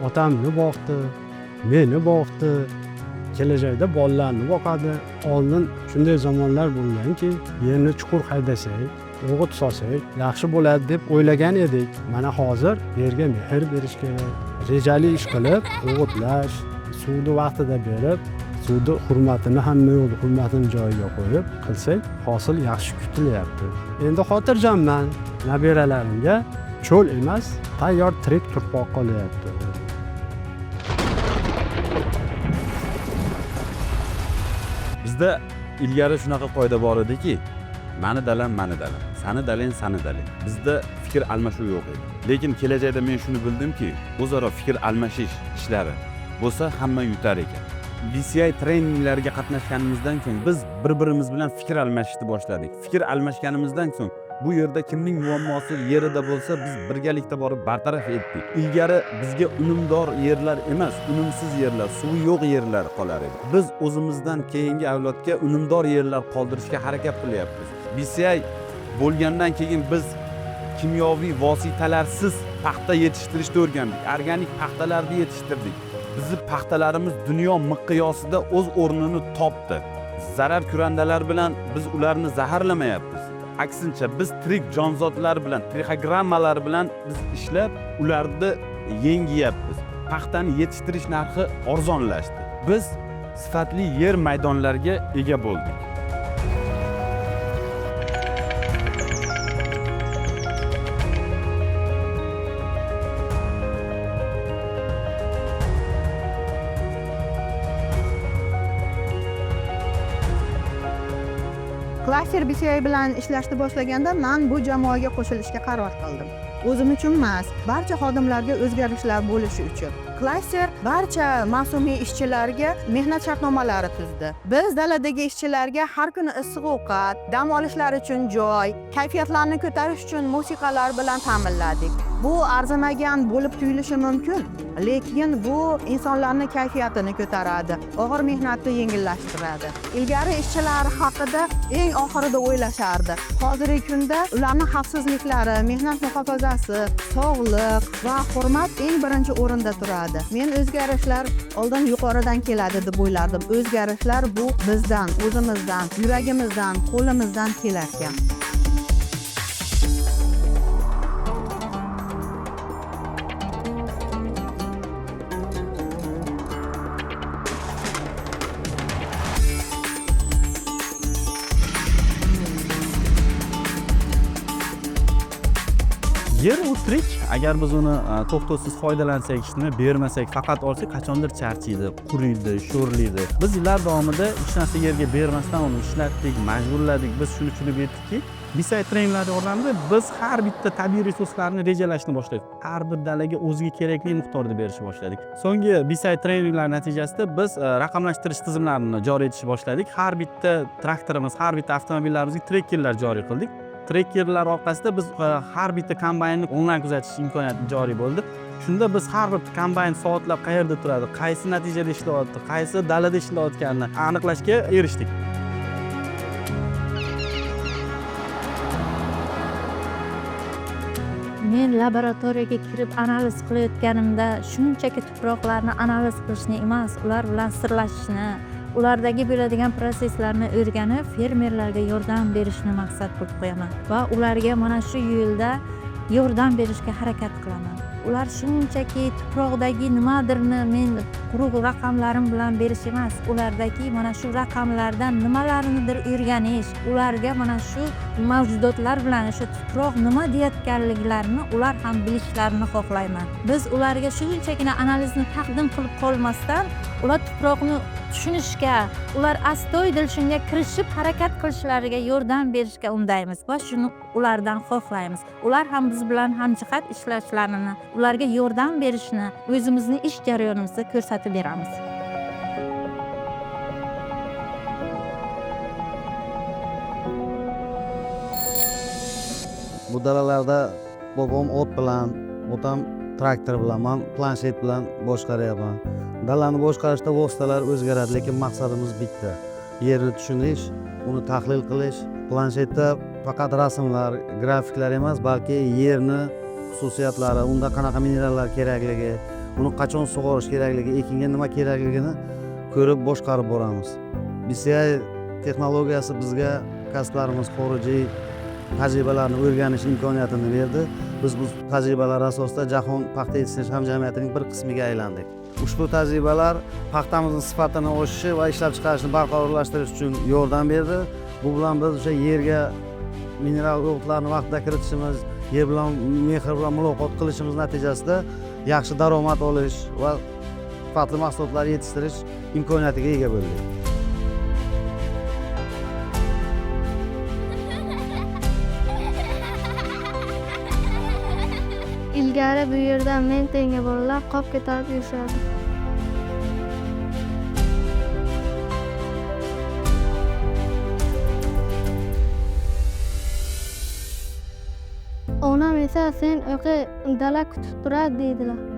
Otamni boqdi, meni boqdi, kelajakda bolalarni boqadi. Oldin shunday zamonlar bo'lganki, yerni chuqur haydasak, o'g'it solsak yaxshi bo'ladi deb o'ylagan edik. Mana hozir yerga mehr berish kerak. Rejali ish qilib, o'g'itlash, suvni vaqtida berib, suvni hurmatini, hamma yo'lni hurmatini joyiga qo'yib qilsak, hosil yaxshi kutilyapti. Endi xotirjamman, nabiralarimga cho'l emas, tayyor tirik turpoq qolyapti. Bizda ilgari shunaqa qoida bor ediki, mani dalam mani dalam, sani dalang sani dalang. Bizda fikr almashuv yo'q edi. Lekin kelajakda men shuni bildimki, o'zaro fikr almashish ishlari bo'lsa hamma yutar ekan. BCI treninglarga qatnashganimizdan so'ng biz bir-birimiz bilan fikr almashishni boshladik. Fikr almashganimizdan so'ng bu yerda kimning muammosi yerida bo'lsa, biz birgalikda borib bartaraf etdik. Ilgari bizga unumdor yerlar emas, unumsiz yerlar, suvi yo'q yerlar qolar edi. Biz o'zimizdan keyingi avlodga unumdor yerlar qoldirishga harakat qilyapmiz. BCI bo'lgandan keyin biz kimyoviy vositalarsiz paxta yetishtirishni o'rgandik. Organik paxtalarni yetishtirdik. Bizni paxtalarimiz dunyo miqyosida o'z o'rnini topdi. Zarar kurandalar bilan biz ularni zaharlamayapmiz. Aksincha biz tirik jonzotlar bilan, trixogrammalar bilan biz ishlab ularni yengiyapmiz. Paxtani yetishtirish narxi arzonlashdi. Biz sifatli yer maydonlarga ega bo'ldik. Klaster BCI bilan ishlashni boshlaganda men bu jamoaga qo'shilishga qaror qildim. O'zim uchun emas, barcha xodimlarga o'zgarishlar bo'lishi uchun. Klaster barcha mavsumiy ishchilarga mehnat shartnomalari tuzdi. Biz daladagi ishchilarga har kuni issiq ovqat, dam olishlari uchun joy, kayfiyatlarini ko'tarish uchun musiqalar bilan ta'minladik. Bu arzimagan bo'lib tuyulishi mumkin, lekin bu insonlarning kayfiyatini ko'taradi, og'ir mehnatni yengillashtiradi. Ilgari ishchilar haqida eng oxirida o'ylashardi. Hozirgi kunda ularning xavfsizliklari, mehnat muhofazasi, sog'liq va hurmat eng birinchi o'rinda turadi. Men o'zgarishlar oldin yuqoridan keladi deb o'ylardim. O'zgarishlar bu bizdan, o'zimizdan, yuragimizdan, qo'limizdan kelar ekan. Yer u tirik. Agar biz uni to'xtovsiz foydalansak, hech nima bermasak, faqat olsak, qachondir charchiydi, quriydi, sho'rlaydi. Biz yillar davomida hech narsa yerga bermasdan uni ishlatdik, majburladik. Biz shuni tushunib yetdikki, BCI treninglar yordamida biz har bitta tabiiy resurslarni rejalashni boshladik. Har bir dalaga o'ziga kerakli miqdorda berishni boshladik. So'nggi BCI treninglar natijasida biz raqamlashtirish tizimlarini joriy etishni boshladik. Har bitta traktorimiz, har bitta avtomobillarimizga trekkerlar joriy qildik. Trekkerlar orqasida biz har bitta kombaynni onlayn kuzatish imkoniyati joriy bo'ldi. Shunda biz har bir kombayn soatlab qayerda turadi, qaysi natijada ishlayapti, qaysi dalada ishlayotganini aniqlashga erishdik. Men laboratoriyaga kirib analiz qilayotganimda shunchaki tuproqlarni analiz qilishni emas, ular bilan sirlashishni, ulardagi bo'ladigan proseslarni o'rganib, fermerlarga yordam berishni maqsad qilib qo'yaman va ularga mana shu yo'lda yordam berishga harakat qilaman. Ular shunchaki tuproqdagi nimadirni men quruq raqamlarim bilan berish emas, ulardagi mana shu raqamlardan nimalarnidir o'rganish, ularga mana shu mavjudotlar bilan o'sha tuproq nima deyotganliklarini ular ham bilishlarini xohlayman. Biz ularga shunchakina analizni taqdim qilib qolmasdan, ular tuproqni tushunishga, ular astoydil shunga kirishib harakat qilishlariga yordam berishga undaymiz va shuni ulardan xohlaymiz. Ular ham biz bilan hamjihat ishlashlarini, ularga yordam berishni o'zimizni ish jarayonimizda ko'rsatib beramiz. Bu dalalarda bobom ot bilan, otam traktor bilan, men planshet bilan boshqaryapman. Dalani boshqarishda vositalar o'zgaradi, lekin maqsadimiz bitta. Yerni tushunish, uni tahlil qilish. Planshetda faqat rasmlar, grafiklar emas, balki yerni xususiyatlari, unda qanaqa minerallar kerakligi, Buni qachon sug'orish kerakligi, ekinga nima kerakligini ko'rib boshqarib boramiz. BCI texnologiyasi bizga kasblarimiz xorijiy tajribalarni o'rganish imkoniyatini berdi. Biz bu tajribalar asosida Jahon paxta yetishtirish hamjamiyatining bir qismiga aylandik. Ushbu tajribalar paxtamizning sifatini oshishi va ishlab chiqarishni barqarorlashtirish uchun yordam berdi. Bu bilan biz o'sha yerga mineral o'g'itlarni vaqtida kiritishimiz, yer bilan mehr bilan muloqot qilishimiz natijasida yaxshi daromad olish va sifatli mahsulotlar yetishtirish imkoniyatiga ega bo'ldik. Ilgari bu yerdan men tengi bolalar qop ko'tarib yurishardi. Onam esa sen o'qi, dala kutib turadi deydilar.